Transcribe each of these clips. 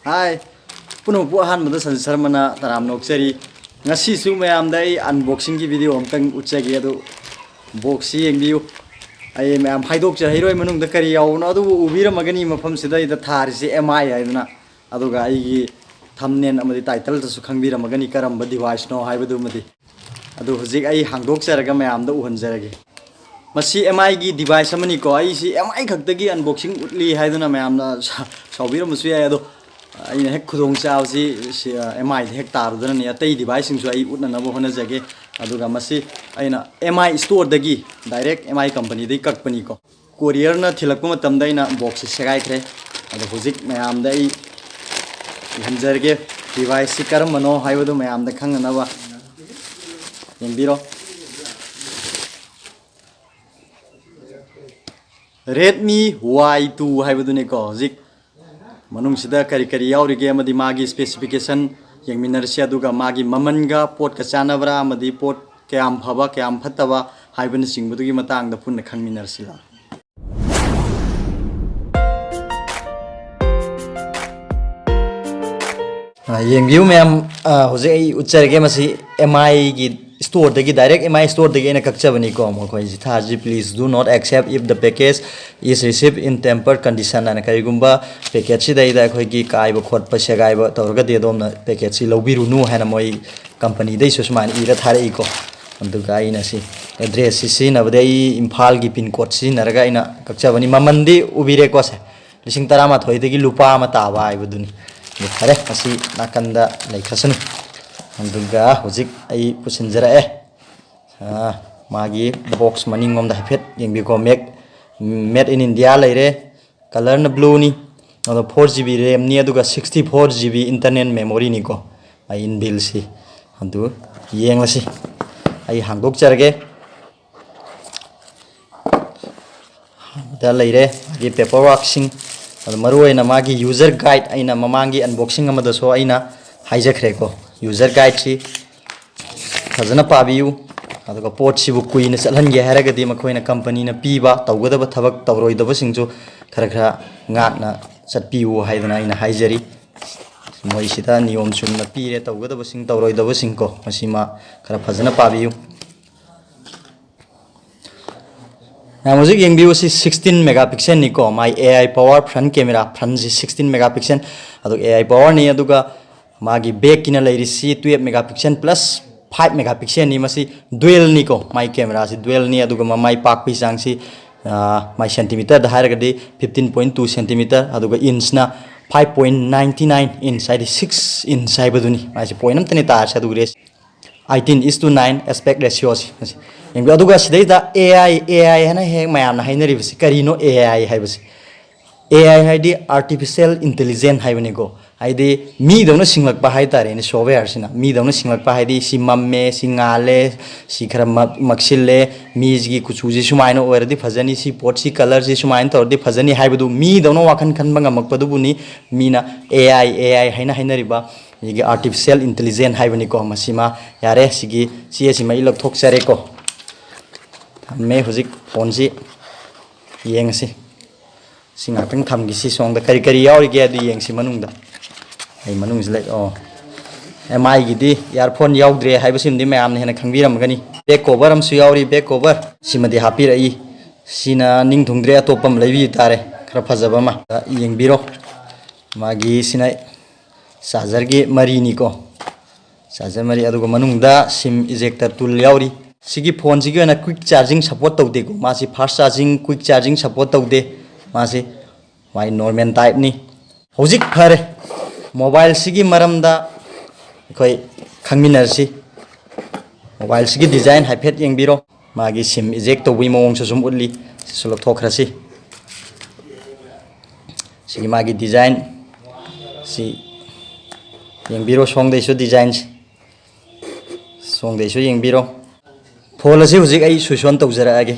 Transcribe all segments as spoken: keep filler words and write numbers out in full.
ꯍꯥꯏ, ꯄꯨꯝꯅꯃꯛꯄꯨ ꯑꯍꯥꯟꯕꯗ ꯁꯟꯖꯤꯠ ꯁꯔꯃꯅ ꯇꯔꯥꯝꯅ ꯑꯣꯛꯆꯔꯤ꯫ ꯉꯁꯤꯁꯨ ꯃꯌꯥꯝꯗ ꯑꯩ unboxing ꯒꯤ video ꯑꯝꯇꯪ ꯎꯠꯆꯒꯦ, ꯑꯗꯨ box ꯁꯤ ꯌꯦꯡꯕꯤꯌꯨ꯫ ꯑꯩ ꯃꯌꯥꯝ ꯍꯥꯏꯗꯣꯛꯆꯔꯣꯏ ꯃꯅꯨꯡꯗ ꯀꯔꯤ ꯌꯥꯎꯕꯅꯣ, ꯑꯗꯨꯕꯨ ꯎꯕꯤꯔꯝꯃꯒꯅꯤ ꯃꯐꯝꯁꯤꯗ ꯑꯩꯗ ꯊꯥꯔꯤꯁꯦ M I ꯍꯥꯏꯗꯨꯅ, ꯑꯗꯨꯒ ꯑꯩꯒꯤ thumbnail ꯑꯃꯗꯤ title ꯗꯁꯨ ꯈꯪꯕꯤꯔꯝꯃꯒꯅꯤ ꯀꯔꯝꯕ device ꯅꯣ ꯍꯥꯏꯕꯗꯨꯃꯗꯤ꯫ ꯑꯗꯨ ꯍꯧꯖꯤꯛ ꯑꯩ ꯍꯥꯡꯗꯣꯛꯆꯔꯒ ꯃꯌꯥꯝꯗ ꯎꯍꯟꯖꯔꯒꯦ꯫ ꯃꯁꯤ M I ꯒꯤ device ꯑꯃꯅꯤꯀꯣ꯫ ꯑꯩꯁꯤ M I ꯈꯛꯇꯒꯤ unboxing ꯎꯠꯂꯤ ꯍꯥꯏꯗꯨꯅ ꯃꯌꯥꯝꯅ ꯁꯥ-, ꯁꯥꯎꯕꯤꯔꯝꯕꯁꯨ ꯌꯥꯏ, ꯑꯗꯣ ꯑꯩꯅ ꯍꯦꯛ ꯈꯨꯗꯣꯡ ꯆꯥꯕꯁꯤ ꯁꯤ, ꯑ, M I ꯗ ꯍꯦꯛ ꯇꯥꯔꯨꯗꯅꯅꯦ꯫ ꯑꯇꯩ device ꯁꯤꯡꯁꯨ ꯑꯩ ꯎꯠꯅꯅꯕ ꯍꯣꯠꯅꯖꯒꯦ꯫ ꯑꯗꯨꯒ ꯃꯁꯤ ꯑꯩꯅ M I store ꯗꯒꯤ, direct M I company ꯗꯒꯤ ꯀꯛꯄꯅꯤꯀꯣ꯫ Courier ꯅ ꯊꯤꯜꯂꯛꯄ ꯃꯇꯝꯗ ꯑꯩꯅ box ꯁꯤ ꯁꯦꯒꯥꯏꯈ꯭ꯔꯦ꯫ ꯑꯗꯣ ꯍꯧꯖꯤꯛ ꯃꯌꯥꯝꯗ ꯑꯩ ꯎꯍꯟꯖꯔꯒꯦ, device ꯁꯤ ꯀꯔꯝꯕꯅꯣ ꯍꯥꯏꯕꯗꯨ ꯃꯌꯥꯝꯗ ꯈꯪꯅꯅꯕ꯫ ꯌꯦꯡꯕꯤꯔꯣ꯫ Redmi Y two ꯍꯥꯏꯕꯗꯨꯅꯤꯀꯣ꯫ ꯍꯧꯖꯤꯛ ꯃꯅꯨꯡꯁꯤꯗ ꯀꯔꯤ ꯀꯔꯤ ꯌꯥꯎꯔꯤꯒꯦ ꯑꯃꯗꯤ ꯃꯥꯒꯤ specification ꯌꯦꯡꯃꯤꯟꯅꯔꯁꯤ, ꯑꯗꯨꯒ ꯃꯥꯒꯤ ꯃꯃꯜꯒ ꯄꯣꯠꯀ ꯆꯥꯟꯅꯕ꯭ꯔꯥ ꯑꯃꯗꯤ ꯄꯣꯠ ꯀꯌꯥꯝ ꯐꯕ, ꯀꯌꯥꯝ ꯐꯠꯇꯕ ꯍꯥꯏꯕꯅꯆꯤꯡꯕꯗꯨꯒꯤ ꯃꯇꯥꯡꯗ ꯄꯨꯟꯅ ꯈꯪꯃꯤꯟꯅꯔꯁꯤ꯫ ꯂꯥꯛꯑꯣ꯫ ꯑ, ꯌꯦꯡꯕꯤꯌꯨ ꯃꯌꯥꯝ, ꯑ, ꯍꯧꯖꯤꯛ ꯑꯩ ꯎꯠꯆꯔꯒꯦ꯫ ꯃꯁꯤ M I ꯒꯤ store ꯗꯒꯤ, direct M I store ꯗꯒꯤ ꯑꯩꯅ ꯀꯛꯆꯕꯅꯤꯀꯣ꯫ ꯃꯈꯣꯏꯁꯤ ꯊꯥꯔꯁꯤ, "Please do not accept if the package is received in tampered condition" ꯍꯥꯏꯅ꯫ ꯀꯔꯤꯒꯨꯝꯕ package ꯁꯤꯗꯩꯗ ꯑꯩꯈꯣꯏꯒꯤ ꯀꯥꯏꯕ ꯈꯣꯠꯄ, ꯁꯦꯒꯥꯏꯕ ꯇꯧꯔꯒꯗꯤ ꯑꯗꯣꯝꯅ package ꯁꯤ ꯂꯧꯕꯤꯔꯨꯅꯨ ꯍꯥꯏꯅ ꯃꯣꯏ company ꯗꯩꯁꯨ ꯁꯨꯃꯥꯏꯅ ꯏꯔ ꯊꯥꯔꯛꯏꯀꯣ꯫ ꯑꯗꯨꯒ ꯑꯩꯅ ꯁꯤ address ꯁꯤ ꯁꯤꯖꯤꯟꯅꯕꯗꯤ ꯑꯩ ꯏꯝꯐꯥꯜꯒꯤ pin code ꯁꯤꯖꯤꯟꯅꯔꯒ ꯑꯩꯅ ꯀꯛꯆꯕꯅꯤ꯫ ꯃꯃꯜꯗꯤ ꯎꯕꯤꯔꯦꯀꯣ ꯁꯦ, ꯂꯤꯁꯤꯡ ꯇꯔꯥꯃꯥꯊꯣꯏꯗꯒꯤ ꯂꯨꯄꯥ ꯑꯃ ꯇꯥꯕ ꯍꯥꯏꯕꯗꯨꯅꯤ꯫ ꯑꯗꯨ ꯐꯔꯦ, ꯃꯁꯤ ꯅꯥꯀꯟꯗ ꯂꯩꯈ꯭ꯔꯁꯅꯨ꯫ ꯑꯗꯨꯒ ꯍꯧꯖꯤꯛ ꯑꯩ ꯄꯨꯁꯤꯟꯖꯔꯛꯑꯦ꯫ ꯑꯥ, ꯃꯥꯒꯤ box ꯃꯅꯤꯡꯂꯣꯝꯗ ꯍꯥꯏꯐꯦꯠ ꯌꯦꯡꯕꯤꯌꯨꯀꯣ꯫ Make, made in India ꯂꯩꯔꯦ, color ꯅ blue ꯅꯤ, ꯑꯗꯣ four G B RAM ꯅꯤ, ꯑꯗꯨꯒ sixty four G B internal memory ꯅꯤꯀꯣ, ꯑꯩ inbuilt ꯁꯤ꯫ ꯑꯗꯨ ꯌꯦꯡꯂꯁꯤ, ꯑꯩ ꯍꯥꯡꯗꯣꯛꯆꯔꯒꯦ꯫ ꯗ ꯂꯩꯔꯦ ꯃꯥꯒꯤ paperwork ꯁꯤꯡ꯫ ꯑꯗꯣ ꯃꯔꯨꯑꯣꯏꯅ ꯃꯥꯒꯤ user guide, ꯑꯩꯅ ꯃꯃꯥꯡꯒꯤ unboxing ꯑꯃꯗꯁꯨ ꯑꯩꯅ ꯍꯥꯏꯖꯈ꯭ꯔꯦꯀꯣ, user guide ꯁꯤ ꯐꯖꯅ ꯄꯥꯕꯤꯌꯨ꯫ ꯑꯗꯨꯒ ꯄꯣꯠꯁꯤꯕꯨ ꯀꯨꯏꯅ ꯆꯠꯍꯟꯒꯦ ꯍꯥꯏꯔꯒꯗꯤ ꯃꯈꯣꯏꯅ company ꯅ ꯄꯤꯕ ꯇꯧꯒꯗꯕ ꯊꯕꯛ ꯇꯧꯔꯣꯏꯗꯕꯁꯤꯡꯁꯨ ꯈꯔ ꯈꯔ ꯉꯥꯛꯅ ꯆꯠꯄꯤꯌꯨ ꯍꯥꯏꯗꯅ ꯑꯩꯅ ꯍꯥꯏꯖꯔꯤ꯫ ꯃꯣꯏꯁꯤꯗ ꯅꯤꯌꯣꯝ ꯆꯨꯝꯅ ꯄꯤꯔꯦ, ꯇꯧꯒꯗꯕꯁꯤꯡ ꯇꯧꯔꯣꯏꯗꯕꯁꯤꯡꯀꯣ, ꯃꯁꯤꯃ ꯈꯔ ꯐꯖꯅ ꯄꯥꯕꯤꯌꯨ꯫ ꯃꯌꯥꯝ ꯍꯧꯖꯤꯛ ꯌꯦꯡꯕꯤꯌꯨ, ꯁꯤ ꯁꯤꯛꯁꯇꯤꯟ ꯃꯦꯒꯥ ꯄꯤꯛꯁꯦꯜꯅꯤꯀꯣ, ꯃꯥꯏ A I power front camera, ꯐ꯭ꯔꯟꯁꯤ ꯁꯤꯛꯁꯇꯤꯟ ꯃꯦꯒꯥ ꯄꯤꯛꯁꯦꯜ, ꯑꯗꯨꯒ ꯑꯦ ꯑꯥꯏ ꯄꯋꯥꯔꯅꯤ꯫ ꯑꯗꯨꯒ ꯃꯥꯒꯤ ꯕꯦꯛꯀꯤꯅ ꯂꯩꯔꯤꯁꯤ twelve mega pixel plus five mega ꯄꯤꯛꯁꯦꯜꯅꯤ꯫ ꯃꯁꯤ ꯗꯨꯋꯦꯜꯅꯤꯀꯣ, ꯃꯥꯏ ꯀꯦꯃꯦꯔꯥꯁꯤ ꯗꯨꯋꯦꯜꯅꯤ꯫ ꯑꯗꯨꯒ ꯃꯃꯥꯏ ꯄꯥꯛꯄꯒꯤ ꯆꯥꯡꯁꯤ, ꯑ, ꯃꯥꯏ ꯁꯦꯟꯇꯤꯃꯤꯇꯔꯗ ꯍꯥꯏꯔꯒꯗꯤ ꯐꯤꯐꯇꯤꯟ ꯄꯣꯏꯟ ꯇꯨ ꯁꯦꯟꯇꯤꯃꯤꯇꯔ, ꯑꯗꯨꯒ ꯏꯟꯁꯅ five point ninety nine inch, ꯍꯥꯏꯗꯤ ꯁꯤꯛꯁ ꯏꯟꯁ ꯍꯥꯏꯕꯗꯨꯅꯤ꯫ ꯃꯥꯏꯁꯤ ꯄꯣꯏꯟ ꯑꯝꯇꯅꯤ ꯇꯥꯔꯁꯦ꯫ ꯑꯗꯨꯒ ꯔꯦꯁ eighteen is to nine aspect ratio ꯁꯤ꯫ ꯃꯁꯤ ꯌꯦꯡꯕꯤꯌꯨ꯫ ꯑꯗꯨꯒ ꯁꯤꯗꯩꯗ ꯑꯦ ꯑꯥꯏ, ꯑꯦ ꯑꯥꯏ ꯍꯥꯏꯅ ꯍꯦꯛ ꯃꯌꯥꯝꯅ ꯍꯥꯏꯅꯔꯤꯕꯁꯤ ꯀꯔꯤꯅꯣ? ꯑꯦ ꯑꯥꯏ ꯍꯥꯏꯕꯁꯤ, ꯑꯦ ꯑꯥꯏ ꯍꯥꯏꯗꯤ ꯑꯥꯔꯇꯤꯐꯤꯁꯦꯜ ꯏꯟꯇꯦꯂꯤꯖꯦꯟ ꯍꯥꯏꯕꯅꯤꯀꯣ꯫ ꯍꯥꯏꯗꯤ ꯃꯤꯗꯧꯅ ꯁꯤꯡꯂꯛꯄ ꯍꯥꯏꯇꯥꯔꯦꯅꯦ, ꯁꯣꯐꯋꯦꯌꯔꯁꯤꯅ ꯃꯤꯗꯧꯅ ꯁꯤꯡꯂꯛꯄ꯫ ꯍꯥꯏꯗꯤ ꯁꯤ ꯃꯝꯃꯦ, ꯁꯤ ꯉꯥꯜꯂꯦ, ꯁꯤ ꯈꯔ ꯃꯛ-, ꯃꯛꯁꯤꯜꯂꯦ, ꯃꯤꯁꯤꯒꯤ ꯀꯨꯆꯨꯁꯤ ꯁꯨꯃꯥꯏꯅ ꯑꯣꯏꯔꯗꯤ ꯐꯖꯅꯤ, ꯁꯤ ꯄꯣꯠꯁꯤ ꯀꯂꯔꯁꯤ ꯁꯨꯃꯥꯏꯅ ꯇꯧꯔꯗꯤ ꯐꯖꯅꯤ ꯍꯥꯏꯕꯗꯨ ꯃꯤꯗꯧꯅ ꯋꯥꯈꯜ ꯈꯟꯕ ꯉꯝꯃꯛꯄꯗꯨꯕꯨꯅꯤ ꯃꯤꯅ ꯑꯦ ꯑꯥꯏ, ꯑꯦ ꯑꯥꯏ ꯍꯥꯏꯅ ꯍꯥꯏꯅꯔꯤꯕ꯫ ꯑꯩꯒꯤ ꯑꯥꯔꯇꯤꯐꯤꯁꯦꯜ ꯏꯟꯇꯦꯂꯤꯖꯦꯟ ꯍꯥꯏꯕꯅꯤꯀꯣ꯫ ꯃꯁꯤꯃ ꯌꯥꯔꯦ, ꯁꯤꯒꯤ ꯆꯦꯁꯤꯃ ꯑꯩ ꯂꯧꯊꯣꯛꯆꯔꯦꯀꯣ꯫ ꯊꯝꯃꯦ꯫ ꯍꯧꯖꯤꯛ ꯐꯣꯟꯁꯤ ꯌꯦꯡꯉꯁꯤ꯫ ꯁꯤ ꯉꯥꯛꯇꯪ ꯊꯝꯈꯤꯁꯤ꯫ ꯁꯣꯝꯗ ꯀꯔꯤ ꯀꯔꯤ ꯌꯥꯎꯔꯤꯒꯦ ꯑꯗꯨ ꯌꯦꯡꯁꯤ ꯃꯅꯨꯡꯗ꯫ ꯑꯩ ꯃꯅꯨꯡꯁꯤ ꯂꯩ꯫ ꯑꯣ, ꯑꯦꯝ ꯑꯥꯏꯒꯤꯗꯤ ꯏꯌꯥꯔꯐꯣꯟ ꯌꯥꯎꯗ꯭ꯔꯦ ꯍꯥꯏꯕꯁꯤꯃꯗꯤ ꯃꯌꯥꯝꯅ ꯍꯦꯟꯅ ꯈꯪꯕꯤꯔꯝꯒꯅꯤ꯫ ꯕꯦꯛ ꯀꯣꯚꯔ ꯑꯃꯁꯨ ꯌꯥꯎꯔꯤ, ꯕꯦꯛ ꯀꯣꯚꯔ꯫ ꯁꯤꯃꯗꯤ ꯍꯥꯞꯄꯤꯔꯛꯏ꯫ ꯁꯤꯅ ꯅꯤꯡ ꯊꯨꯡꯗ꯭ꯔꯦ, ꯑꯇꯣꯞꯄ ꯑꯃ ꯂꯩꯕꯤ ꯇꯥꯔꯦ, ꯈꯔ ꯐꯖꯕ ꯑꯃ꯫ ꯌꯦꯡꯕꯤꯔꯣ꯫ ꯃꯥꯒꯤ ꯁꯤꯅ ꯆꯥꯔꯖꯔꯒꯤ ꯃꯔꯤꯅꯤꯀꯣ꯫ ꯆꯥꯔꯖꯔ ꯃꯔꯤ, ꯑꯗꯨꯒ ꯃꯅꯨꯡꯗ ꯁꯤꯝ ꯏꯖꯦꯛꯇꯔ ꯇꯨꯜ ꯌꯥꯎꯔꯤ꯫ ꯁꯤꯒꯤ ꯐꯣꯟꯁꯤꯒꯤ ꯑꯣꯏꯅ ꯀ꯭ꯋꯤꯛ ꯆꯥꯔꯖꯤꯡ ꯁꯞꯄꯣꯔꯠ ꯇꯧꯗꯦꯀꯣ, ꯃꯥꯁꯤ fast charging, quick charging support ꯇꯧꯗꯦ꯫ ꯃꯥꯁꯤ ꯃꯥꯏ ꯅꯣꯔꯃꯦꯜ ꯇꯥꯏꯞꯅꯤ꯫ ꯍꯧꯖꯤꯛ ꯐꯔꯦ, ꯃꯣꯕꯥꯏꯜꯁꯤꯒꯤ ꯃꯔꯝꯗ ꯑꯩꯈꯣꯏ ꯈꯪꯃꯤꯟꯅꯔꯁꯤ꯫ ꯃꯣꯕꯥꯏꯜꯁꯤꯒꯤ ꯗꯤꯖꯥꯏꯟ ꯍꯥꯏꯐꯦꯠ ꯌꯦꯡꯕꯤꯔꯣ꯫ ꯃꯥꯒꯤ ꯁꯤꯝ ꯏꯖꯦꯛ ꯇꯧꯕꯒꯤ ꯃꯑꯣꯡꯁꯨ ꯁꯨꯝ ꯎꯠꯂꯤ꯫ ꯁꯤꯁꯨ ꯂꯧꯊꯣꯛꯈ꯭ꯔꯁꯤ꯫ ꯁꯤꯒꯤ ꯃꯥꯒꯤ ꯗꯤꯖꯥꯏꯟ ꯁꯤ ꯌꯦꯡꯕꯤꯔꯣ, ꯁꯣꯝꯗꯩꯁꯨ ꯗꯤꯖꯥꯏꯟꯁꯤ꯫ ꯁꯣꯝꯗꯩꯁꯨ ꯌꯦꯡꯕꯤꯔꯣ꯫ ꯐꯣꯟ ꯑꯁꯤ ꯍꯧꯖꯤꯛ ꯑꯩ ꯁ꯭ꯋꯤꯆ ꯑꯣꯟ ꯇꯧꯖꯔꯛꯑꯒꯦ꯫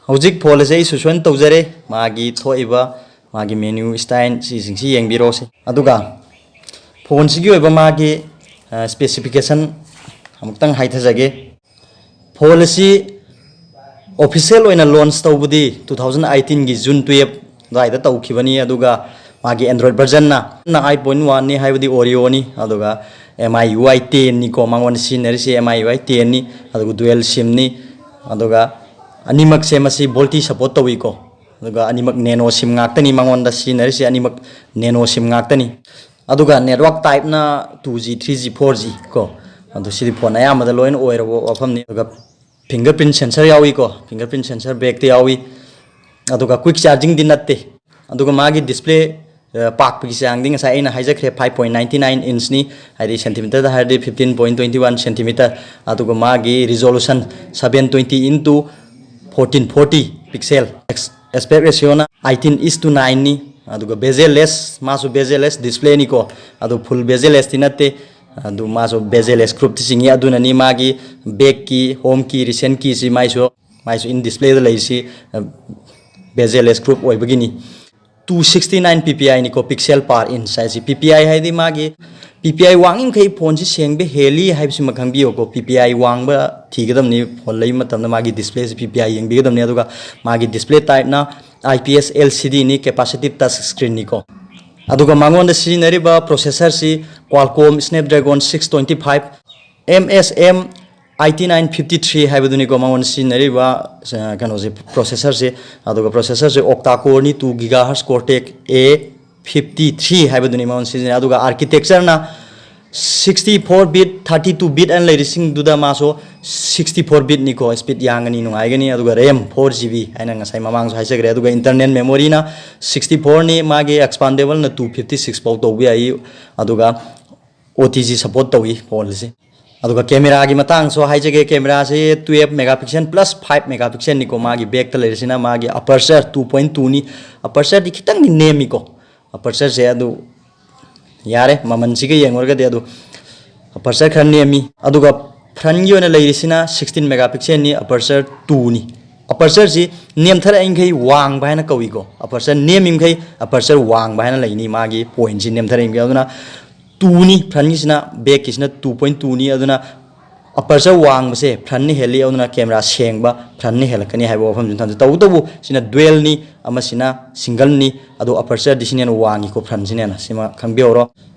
ꯍꯧꯖꯤꯛ ꯐꯣꯟ ꯑꯁꯤ ꯑꯩ ꯁ꯭ꯋꯤꯆ ꯑꯣꯟ ꯇꯧꯖꯔꯦ꯫ ꯃꯥꯒꯤ ꯊꯣꯛꯏꯕ ꯃꯥꯒꯤ ꯃꯦꯅ꯭ꯌꯨ ꯁ꯭ꯇꯥꯏꯜ ꯁꯤꯁꯤꯡꯁꯤ ꯌꯦꯡꯕꯤꯔꯣ꯫ ꯁꯤ, ꯑꯗꯨꯒ ꯐꯣꯟꯁꯤꯒꯤ ꯑꯣꯏꯕ ꯃꯥꯒꯤ, ꯑ, ꯁ꯭ꯄꯦꯁꯤꯐꯤꯀꯦꯁꯟ ꯑꯃꯨꯛꯇꯪ ꯍꯥꯏꯊꯖꯒꯦ꯫ ꯐꯣꯟ ꯑꯁꯤ ꯑꯣꯐꯤꯁꯦꯜ ꯑꯣꯏꯅ ꯂꯣꯟꯆ ꯇꯧꯕꯗꯤ ꯇꯨ ꯊꯥꯎꯖꯟ ꯑꯥꯏꯇꯤꯟꯒꯤ ꯖꯨꯟ ꯇꯨꯌꯦꯜꯞ ꯑꯗꯨꯋꯥꯏꯗ ꯇꯧꯈꯤꯕꯅꯤ, ꯑꯗꯨꯒ ꯃꯥꯒꯤ Android version ꯅ ꯑꯥꯏꯠ ꯄꯣꯏꯟ ꯋꯥꯟꯅꯤ, ꯍꯥꯏꯕꯗꯤ Oreo ꯅꯤ꯫ ꯑꯗꯨꯒ M I U I ten ꯅꯤꯀꯣ, ꯃꯉꯣꯟꯗ ꯁꯤꯖꯤꯟꯅꯔꯤꯁꯦ M I U I ten ꯅꯤ꯫ ꯑꯗꯨꯒ dual SIM ꯅꯤ꯫ ꯑꯗꯨꯒ ꯑꯅꯤꯃꯛꯁꯦ ꯃꯁꯤ VoLTE support ꯇꯧꯏꯀꯣ꯫ ꯑꯗꯨꯒ ꯑꯅꯤꯃꯛ nano SIM ꯉꯥꯛꯇꯅꯤ, ꯃꯉꯣꯟꯗ ꯁꯤꯖꯤꯟꯅꯔꯤꯁꯦ ꯑꯅꯤꯃꯛ nano SIM ꯉꯥꯛꯇꯅꯤ꯫ ꯑꯗꯨꯒ network type ꯅ two G, three G, four G ꯀꯣ꯫ ꯑꯗꯨ ꯁꯤꯗꯤ phone ꯑꯌꯥꯝꯕꯗ ꯂꯣꯏꯅ ꯑꯣꯏꯔꯕ ꯋꯥꯐꯝꯅꯤ꯫ ꯑꯗꯨꯒ fingerprint sensor ꯌꯥꯎꯏꯀꯣ, fingerprint sensor back ꯇ ꯌꯥꯎꯏ꯫ ꯑꯗꯨꯒ quick charging ꯗꯤ ꯅꯠꯇꯦ꯫ ꯑꯗꯨꯒ ꯃꯥꯒꯤ display, ꯑ, ꯄꯥꯛꯄꯒꯤ ꯆꯥꯡꯗꯤ ꯉꯁꯥꯏ ꯑꯩꯅ ꯍꯥꯏꯖꯈ꯭ꯔꯦ, five point nine nine inch ꯅꯤ, ꯍꯥꯏꯗꯤ centimeter ꯗ ꯍꯥꯏꯔꯗꯤ fifteen point twenty one centimeter꯫ ꯑꯗꯨꯒ ꯃꯥꯒꯤ resolution seven twenty into fourteen forty pixel, aspect ratio ꯅ eighteen is to nine ꯅꯤ꯫ ꯑꯗꯨꯒ bezel less, ꯃꯥꯁꯨ bezel less display ꯅꯤꯀꯣ, ꯑꯗꯨ full bezel less ꯇꯤ ꯅꯠꯇꯦ꯫ ꯑꯗꯨ ꯃꯥꯁꯨ bezel less group ꯇ ꯆꯤꯡꯉꯤ꯫ ꯑꯗꯨꯅꯅꯤ ꯃꯥꯒꯤ back ꯀꯤ, home ꯀꯤ, recent ꯀꯤ ꯁꯤ ꯃꯥꯏꯁꯨ, ꯃꯥꯏꯁꯨ in display ꯗ ꯂꯩꯔꯤꯁꯤ, ꯑ, bezel less group ꯑꯣꯏꯕꯒꯤꯅꯤ꯫ Two sixty nine P P I ꯅꯤꯀꯣ, pixel per inch ꯍꯥꯏꯁꯤ꯫ P P I ꯍꯥꯏꯗꯤ ꯃꯥꯒꯤ, P P I ꯋꯥꯡꯉꯤꯈꯩ phone ꯁꯤ ꯁꯦꯡꯕ ꯍꯦꯜꯂꯤ ꯍꯥꯏꯕꯁꯤꯃ ꯈꯪꯕꯤꯌꯨꯀꯣ꯫ P P I ꯋꯥꯡꯕ ꯊꯤꯒꯗꯕꯅꯤ phone ꯂꯩꯕ ꯃꯇꯝꯗ, ꯃꯥꯒꯤ display ꯁꯤ P P I ꯌꯦꯡꯕꯤꯒꯗꯕꯅꯤ꯫ ꯑꯗꯨꯒ ꯃꯥꯒꯤ display type ꯅ I P S L C D ꯅꯤ, capacitive touch screen ꯅꯤꯀꯣ꯫ ꯑꯗꯨꯒ ꯃꯉꯣꯟꯗ ꯁꯤꯖꯤꯟꯅꯔꯤꯕ processor ꯁꯤ Qualcomm Snapdragon six twenty five M S M eighty nine fifty three ꯍꯥꯏꯕꯗꯨꯅꯤꯀꯣ, ꯃꯉꯣꯟꯗ ꯁꯤꯖꯤꯟꯅꯔꯤꯕ, ꯑ, ꯀꯩꯅꯣꯁꯦ, processor ꯁꯦ꯫ ꯑꯗꯨꯒ processor ꯁꯦ octa core ꯅꯤ, two gigahertz Cortex A fifty three ꯍꯥꯏꯕꯗꯨꯅꯤ ꯃꯉꯣꯟꯗ ꯁꯤꯖꯤꯟꯅꯩ꯫ ꯑꯗꯨꯒ architecture ꯅ sixty four bit, thirty two bit ꯑꯅ ꯂꯩꯔꯤꯁꯤꯡꯗꯨꯗ ꯃꯥꯁꯨ sixty four bit ꯅꯤꯀꯣ, speed ꯌꯥꯡꯒꯅꯤ, ꯅꯨꯡꯉꯥꯏꯒꯅꯤ꯫ ꯑꯗꯨꯒ RAM four G B ꯍꯥꯏꯅ ꯉꯁꯥꯏ ꯃꯃꯥꯡꯁꯨ ꯍꯥꯏꯖꯈ꯭ꯔꯦ꯫ ꯑꯗꯨꯒ internal memory ꯅ sixty four ꯅꯤ, ꯃꯥꯒꯤ expandable ꯅ two fifty six ꯐꯥꯎ ꯇꯧꯕ ꯌꯥꯏ꯫ ꯑꯗꯨꯒ O T G support ꯇꯧꯏ phone ꯁꯤ꯫ ꯑꯗꯨꯒ camera ꯒꯤ ꯃꯇꯥꯡꯁꯨ ꯍꯥꯏꯖꯒꯦ, camera ꯁꯤ twelve megapixel plus five megapixel ꯅꯤꯀꯣ, ꯃꯥꯒꯤ back ꯇ ꯂꯩꯔꯤꯁꯤꯅ꯫ ꯃꯥꯒꯤ aperture two point two ꯅꯤ, aperture ꯗꯤ ꯈꯤꯇꯪꯗꯤ ꯅꯦꯝꯃꯤꯀꯣ, aperture ꯁꯦ꯫ ꯑꯗꯨ ꯌꯥꯔꯦ, ꯃꯃꯜꯁꯤꯒ ꯌꯦꯡꯉꯨꯔꯒꯗꯤ꯫ ꯑꯗꯨ aperture ꯈꯔ ꯅꯦꯝꯃꯤ꯫ ꯑꯗꯨꯒ front ꯀꯤ ꯑꯣꯏꯅ ꯂꯩꯔꯤꯁꯤꯅ sixteen megapixel ꯅꯤ, aperture two ꯅꯤ꯫ Aperture ꯁꯤ ꯅꯦꯝꯊꯔꯛꯏꯈꯩ ꯋꯥꯡꯕ ꯍꯥꯏꯅ ꯀꯧꯏꯀꯣ, aperture ꯅꯦꯝꯃꯤꯈꯩ aperture ꯋꯥꯡꯕ ꯍꯥꯏꯅ ꯂꯩꯅꯤ, ꯃꯥꯒꯤ point ꯁꯤ ꯅꯦꯝꯊꯔꯛꯏꯈꯩ꯫ ꯑꯗꯨꯅ two ꯅꯤ front ꯀꯤꯁꯤꯅ, back ꯀꯤꯁꯤꯅ two point two ꯅꯤ꯫ ꯑꯗꯨꯅ ꯑꯄꯔꯆꯔ ꯋꯥꯡꯕꯁꯦ ꯐ꯭ꯔꯟꯠꯅ ꯍꯦꯜꯂꯤ, ꯑꯗꯨꯅ ꯀꯦꯃꯦꯔꯥ ꯁꯦꯡꯕ ꯐ꯭ꯔꯟꯠꯅ ꯍꯦꯜꯂꯛꯀꯅꯤ ꯍꯥꯏꯕ ꯋꯥꯐꯝꯁꯤ ꯊꯝꯖꯩ꯫ ꯇꯧꯕꯇꯕꯨ ꯁꯤꯅ ꯗ꯭ꯋꯦꯜꯅꯤ, ꯑꯃꯁꯤꯅ ꯁꯤꯡꯒꯜꯅꯤ, ꯑꯗꯣ ꯑꯄꯔꯆꯔꯗꯤ ꯁꯤꯅ ꯍꯦꯟꯅ ꯋꯥꯡꯉꯤꯀꯣ, ꯐ꯭ꯔꯟꯠꯁꯤꯅ ꯍꯦꯟꯅ, ꯁꯤꯃ ꯈꯪꯕꯤꯍꯧꯔꯣ꯫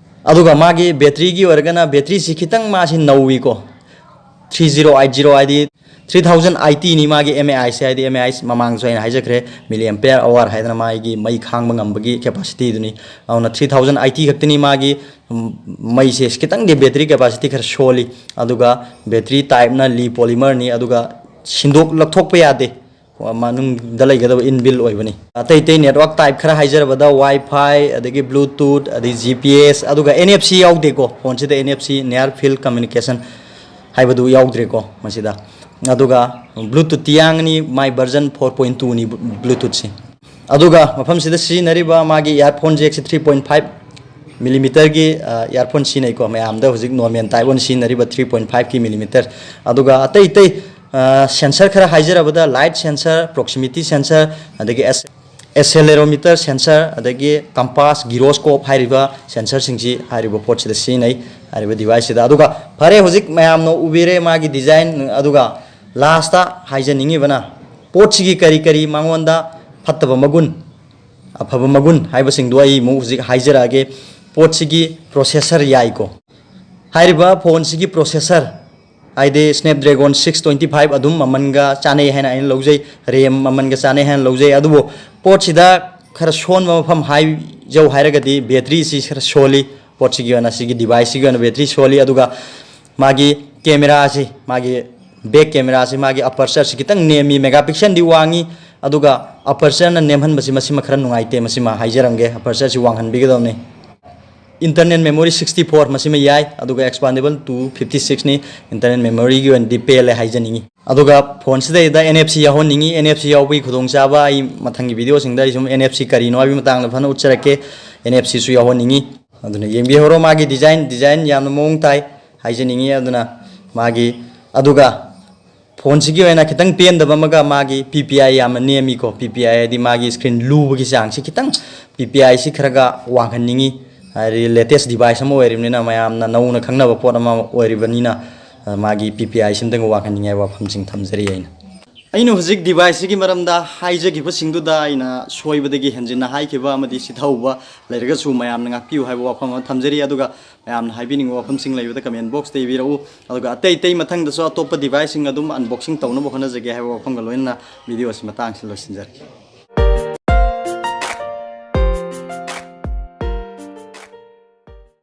ꯑꯗꯨꯒ ꯃꯥꯒꯤ ꯕꯦꯇ꯭ꯔꯤꯒꯤ ꯑꯣꯏꯔꯒꯅ ꯕꯦꯇ꯭ꯔꯤꯁꯤ ꯈꯤꯇꯪ ꯃꯥꯁꯤ ꯅꯧꯋꯤꯀꯣ, ꯊ꯭ꯔꯤ ꯖꯤꯔꯣ ꯑꯩꯠ ꯖꯤꯔꯣ ꯍꯥꯏꯗꯤ ꯊ꯭ꯔꯤ ꯊꯥꯎꯖꯟ ꯑꯥꯏꯇꯤꯅꯤ ꯃꯥꯒꯤ ꯑꯦꯝ ꯑꯦ ꯑꯥꯏꯁꯦ, ꯍꯥꯏꯗꯤ ꯑꯦꯝ ꯑꯦ ꯑꯥꯏꯁ ꯃꯃꯥꯡꯗꯁꯨ ꯑꯩꯅ ꯍꯥꯏꯖꯈ꯭ꯔꯦ, ꯃꯤꯂꯤ ꯑꯦꯝꯄꯤꯌꯔ ꯑꯋꯥꯔ ꯍꯥꯏꯗꯅ ꯃꯥꯒꯤ ꯃꯩ ꯈꯥꯡꯕ ꯉꯝꯕꯒꯤ ꯀꯦꯄꯥꯁꯤꯇꯤꯗꯨꯅꯤ꯫ ꯑꯗꯨꯅ ꯊ꯭ꯔꯤ ꯊꯥꯎꯖꯟ ꯑꯥꯏꯇꯤ ꯈꯛꯇꯅꯤ ꯃꯥꯒꯤ, ꯎꯝ, ꯃꯩꯁꯦ ꯈꯤꯇꯪꯗꯤ ꯕꯦꯇ꯭ꯔꯤ ꯀꯦꯄꯥꯁꯤꯇꯤ ꯈꯔ ꯁꯣꯜꯂꯤ, ꯑꯗꯨꯒ ꯕꯦꯇ꯭ꯔꯤ ꯇꯥꯏꯞꯅ ꯂꯤ ꯄꯣꯂꯤꯃꯔꯅꯤ, ꯑꯗꯨꯒ ꯁꯤꯟꯗꯣꯛ ꯂꯧꯊꯣꯛꯄ ꯌꯥꯗꯦ, ꯃꯅꯨꯡꯗ ꯂꯩꯒꯗꯕ ꯏꯟꯕꯤꯜ ꯑꯣꯏꯕꯅꯤ꯫ ꯑꯇꯩ ꯑꯇꯩ ꯅꯦꯠꯋꯥꯔꯛ ꯇꯥꯏꯞ ꯈꯔ ꯍꯥꯏꯖꯔꯕꯗ ꯋꯥꯏ ꯐꯥꯏ, ꯑꯗꯒꯤ ꯕ꯭ꯂꯨꯇꯨꯠ, ꯑꯗꯩ ꯖꯤ ꯄꯤ ꯑꯦꯁ, ꯑꯗꯨꯒ ꯑꯦꯟ ꯑꯦꯐ ꯁꯤ ꯌꯥꯎꯗꯦꯀꯣ, ꯐꯣꯟꯁꯤꯗ and F C, near feel communication ꯍꯥꯏꯕꯗꯨ ꯌꯥꯎꯗ꯭ꯔꯦꯀꯣ ꯃꯁꯤꯗ꯫ ꯑꯗꯨꯒ ꯕ꯭ꯂꯨꯇꯨꯠꯇꯤ ꯌꯥꯡꯉꯅꯤ, ꯃꯥꯏ ꯚꯔꯖꯟ ꯐꯣꯔ ꯄꯣꯏꯟ ꯇꯨꯅꯤ ꯕ꯭ꯂꯨꯇꯨꯠꯁꯤ꯫ ꯑꯗꯨꯒ ꯃꯐꯝꯁꯤꯗ ꯁꯤꯖꯤꯟꯅꯔꯤꯕ ꯃꯥꯒꯤ ꯏꯌꯥꯔꯐꯣꯟ ꯖꯦꯛꯁꯤ ꯊ꯭ꯔꯤ ꯄꯣꯏꯟ ꯐꯥꯏꯚ ꯃꯤꯂꯤꯃꯤꯇꯔꯒꯤ, ꯑ, ꯏꯌꯥꯔꯐꯣꯟ ꯁꯤꯖꯤꯟꯅꯩꯀꯣ꯫ ꯃꯌꯥꯝꯗ ꯍꯧꯖꯤꯛ ꯅꯣꯔꯃꯦꯜ ꯇꯥꯏꯞ ꯑꯣꯏꯅ ꯁꯤꯖꯤꯟꯅꯔꯤꯕ ꯊ꯭ꯔꯤ ꯄꯣꯏꯟ ꯐꯥꯏꯚꯀꯤ ꯃꯤꯂꯤꯃꯤꯇꯔ꯫ ꯑꯗꯨꯒ ꯑꯇꯩ ꯑꯇꯩ, ꯑ, ꯁꯦꯟꯁꯔ ꯈꯔ ꯍꯥꯏꯖꯔꯕꯗ ꯂꯥꯏꯠ ꯁꯦꯟꯁꯔ, ꯄ꯭ꯔꯣꯛꯁꯤꯃꯤꯇꯤ ꯁꯦꯟꯁꯔ, ꯑꯗꯒꯤ ꯑꯦꯁ-, ꯑꯦꯁꯦꯂꯦꯔꯣꯃꯤꯇꯔ ꯁꯦꯟꯁꯔ, ꯑꯗꯒꯤ ꯀꯝꯄꯥꯁ, ꯒꯤꯔꯣꯁꯀꯣꯞ ꯍꯥꯏꯔꯤꯕ ꯁꯦꯟꯁꯔꯁꯤꯡꯁꯤ ꯍꯥꯏꯔꯤꯕ ꯄꯣꯠꯁꯤꯗ ꯁꯤꯖꯤꯟꯅꯩ, ꯍꯥꯏꯔꯤꯕ ꯗꯤꯚꯥꯏꯁꯁꯤꯗ꯫ ꯑꯗꯨꯒ ꯐꯔꯦ, ꯍꯧꯖꯤꯛ ꯃꯌꯥꯝꯅ ꯎꯕꯤꯔꯦ ꯃꯥꯒꯤ ꯗꯤꯖꯥꯏꯟ꯫ ꯑꯗꯨꯒ ꯂꯥꯁꯇ ꯍꯥꯏꯖꯅꯤꯡꯉꯤꯕꯅ, ꯄꯣꯠꯁꯤꯒꯤ ꯀꯔꯤ ꯀꯔꯤ ꯃꯉꯣꯟꯗ ꯐꯠꯇꯕ ꯃꯒꯨꯟ, ꯑꯐꯕ ꯃꯒꯨꯟ ꯍꯥꯏꯕꯁꯤꯡꯗꯣ ꯑꯩ ꯑꯃꯨꯛ ꯍꯧꯖꯤꯛ ꯍꯥꯏꯖꯔꯛꯑꯒꯦ꯫ ꯄꯣꯠꯁꯤꯒꯤ ꯄ꯭ꯔꯣꯁꯦꯁꯔ ꯌꯥꯏꯀꯣ, ꯍꯥꯏꯔꯤꯕ ꯐꯣꯟꯁꯤꯒꯤ ꯄ꯭ꯔꯣꯁꯦꯁꯔ, ꯍꯥꯏꯗꯤ ꯁ꯭ꯅꯦꯞꯗ꯭ꯔꯦꯒꯣꯟ ꯁꯤꯛꯁ ꯇ꯭ꯋꯦꯟꯇꯤ ꯐꯥꯏꯚ ꯑꯗꯨꯝ ꯃꯃꯜꯒ ꯆꯥꯅꯩ ꯍꯥꯏꯅ ꯑꯩꯅ ꯂꯧꯖꯩ, ꯔꯦꯝ ꯃꯃꯜꯒ ꯆꯥꯅꯩ ꯍꯥꯏꯅ ꯂꯧꯖꯩ꯫ ꯑꯗꯨꯕꯨ ꯄꯣꯠꯁꯤꯗ ꯈꯔ ꯁꯣꯟꯕ ꯃꯐꯝ ꯍꯥꯏꯖꯧ ꯍꯥꯏꯔꯒꯗꯤ ꯕꯦꯇ꯭ꯔꯤꯁꯤ ꯈꯔ ꯁꯣꯜꯂꯤ꯫ ꯄꯣꯠꯁꯤꯒꯤ ꯑꯣꯏꯅ, ꯁꯤꯒꯤ ꯗꯤꯚꯥꯏꯁꯁꯤꯒꯤ ꯑꯣꯏꯅ ꯕꯦꯇ꯭ꯔꯤ ꯁꯣꯜꯂꯤ꯫ ꯑꯗꯨꯒ ꯃꯥꯒꯤ ꯀꯦꯃꯦꯔꯥꯁꯤ, ꯃꯥꯒꯤ ꯕꯦꯛ ꯀꯦꯃꯦꯔꯥꯁꯤ, ꯃꯥꯒꯤ ꯑꯄꯔꯆꯔꯁꯤ ꯈꯤꯇꯪ ꯅꯦꯝꯃꯤ, ꯃꯦꯒꯥ ꯄꯤꯛꯁꯦꯜꯗꯤ ꯋꯥꯡꯉꯤ, ꯑꯗꯨꯒ ꯑꯄꯔꯆꯔꯅ ꯅꯦꯝꯍꯟꯕꯁꯤ ꯃꯁꯤꯃ ꯈꯔ ꯅꯨꯡꯉꯥꯏꯇꯦ, ꯃꯁꯤꯃ ꯍꯥꯏꯖꯔꯝꯒꯦ, ꯑꯄꯔꯆꯔꯁꯤ ꯋꯥꯡꯍꯟꯕꯤꯒꯗꯕꯅꯤ꯫ ꯏꯟꯇꯔꯅꯦꯜ ꯃꯦꯃꯣꯔꯤ ꯁꯤꯛꯁꯇꯤ ꯐꯣꯔ ꯃꯁꯤꯃ ꯌꯥꯏ, ꯑꯗꯨꯒ ꯑꯦꯛꯁꯄꯥꯟꯗꯦꯕꯜ ꯇꯨ ꯐꯤꯐꯇꯤ ꯁꯤꯛꯁꯅꯤ꯫ ꯏꯟꯇꯔꯅꯦꯜ ꯃꯦꯃꯣꯔꯤꯒꯤ ꯑꯣꯏꯅꯗꯤ ꯄꯦꯜꯂꯦ ꯍꯥꯏꯖꯅꯤꯡꯉꯤ꯫ ꯑꯗꯨꯒ ꯐꯣꯟꯁꯤꯗꯩꯗ and F C ꯌꯥꯎꯍꯟꯅꯤꯡꯉꯤ꯫ And F C ꯌꯥꯎꯕꯒꯤ ꯈꯨꯗꯣꯡꯆꯥꯕ ꯑꯩ ꯃꯊꯪꯒꯤ ꯚꯤꯗꯤꯑꯣꯁꯤꯡꯗ ꯑꯩ ꯁꯨꯝ ꯑꯦꯟ ꯑꯦꯐ ꯁꯤ ꯀꯔꯤꯅꯣ ꯍꯥꯏꯕꯒꯤ ꯃꯇꯥꯡꯗ ꯐꯖꯅ ꯎꯠꯆꯔꯛꯀꯦ꯫ ꯑꯦꯟ ꯑꯦꯐ ꯁꯤꯁꯨ ꯌꯥꯎꯍꯟꯅꯤꯡꯉꯤ꯫ ꯑꯗꯨꯅ ꯌꯦꯡꯕꯤꯍꯧꯔꯣ ꯃꯥꯒꯤ ꯗꯤꯖꯥꯏꯟ, ꯗꯤꯖꯥꯏꯟ ꯌꯥꯝꯅ ꯃꯑꯣꯡ ꯇꯥꯏ ꯍꯥꯏꯖꯅꯤꯡꯉꯤ꯫ ꯑꯗꯨꯅ ꯃꯥꯒꯤ, ꯑꯗꯨꯒ ꯐꯣꯟꯁꯤꯒꯤ ꯑꯣꯏꯅ ꯈꯤꯇꯪ ꯄꯦꯟꯗꯕ ꯑꯃꯒ ꯃꯥꯒꯤ ꯄꯤ ꯄꯤ ꯑꯥꯏ ꯌꯥꯝꯅ ꯅꯦꯝꯃꯤꯀꯣ꯫ ꯄꯤ ꯄꯤ ꯑꯥꯏ ꯍꯥꯏꯗꯤ ꯃꯥꯒꯤ ꯁ꯭ꯀ꯭ꯔꯤꯟ ꯂꯨꯕꯒꯤ ꯆꯥꯡꯁꯤ ꯈꯤꯇꯪ ꯄꯤ ꯄꯤ ꯑꯥꯏꯁꯤ ꯈꯔꯒ ꯋꯥꯡꯍꯟꯅꯤꯡꯉꯤ꯫ ꯍꯥꯏꯗꯤ ꯂꯦꯇꯦꯁ ꯗꯤꯚꯥꯏꯁ ꯑꯃ ꯑꯣꯏꯔꯤꯕꯅꯤꯅ, ꯃꯌꯥꯝꯅ ꯅꯧꯅ ꯈꯪꯅꯕ ꯄꯣꯠ ꯑꯃ ꯑꯣꯏꯔꯤꯕꯅꯤꯅ, ꯑ, ꯃꯥꯒꯤ ꯄꯤ ꯄꯤ ꯑꯥꯏ ꯁꯤꯝꯇꯪ ꯋꯥꯡꯍꯟꯅꯤꯡꯉꯦ ꯍꯥꯏꯕ ꯋꯥꯐꯝꯁꯤꯡ ꯊꯝꯖꯔꯤ ꯑꯩꯅ꯫ ꯑꯩꯅ ꯍꯧꯖꯤꯛ device ꯁꯤꯒꯤ ꯃꯔꯝꯗ ꯍꯥꯏꯖꯈꯤꯕꯁꯤꯡꯗꯨꯗ ꯑꯩꯅ ꯁꯣꯏꯕꯗꯒꯤ ꯍꯦꯟꯖꯤꯟꯅ ꯍꯥꯏꯈꯤꯕ ꯑꯃꯗꯤ ꯁꯤꯊꯍꯧꯕ ꯂꯩꯔꯒꯁꯨ ꯃꯌꯥꯝꯅ ꯉꯥꯛꯄꯤꯌꯨ ꯍꯥꯏꯕ ꯋꯥꯐꯝ ꯑꯃ ꯊꯝꯖꯔꯤ꯫ ꯑꯗꯨꯒ ꯃꯌꯥꯝꯅ ꯍꯥꯏꯕꯤꯅꯤꯡꯕ ꯋꯥꯐꯝꯁꯤꯡ ꯂꯩꯕꯗ comment box ꯇ ꯏꯕꯤꯔꯛꯎ꯫ ꯑꯗꯨꯒ ꯑꯇꯩ ꯑꯇꯩ ꯃꯊꯪꯗꯁꯨ ꯑꯇꯣꯞꯄ device ꯁꯤꯡ ꯑꯗꯨꯝ unboxing ꯇꯧꯅꯕ ꯍꯣꯠꯅꯖꯒꯦ ꯍꯥꯏꯕ ꯋꯥꯐꯝꯒ ꯂꯣꯏꯅꯅ video ꯑꯁꯤ ꯃꯇꯥꯡꯁꯤꯗ ꯂꯣꯏꯁꯤꯟꯖꯔꯒꯦ꯫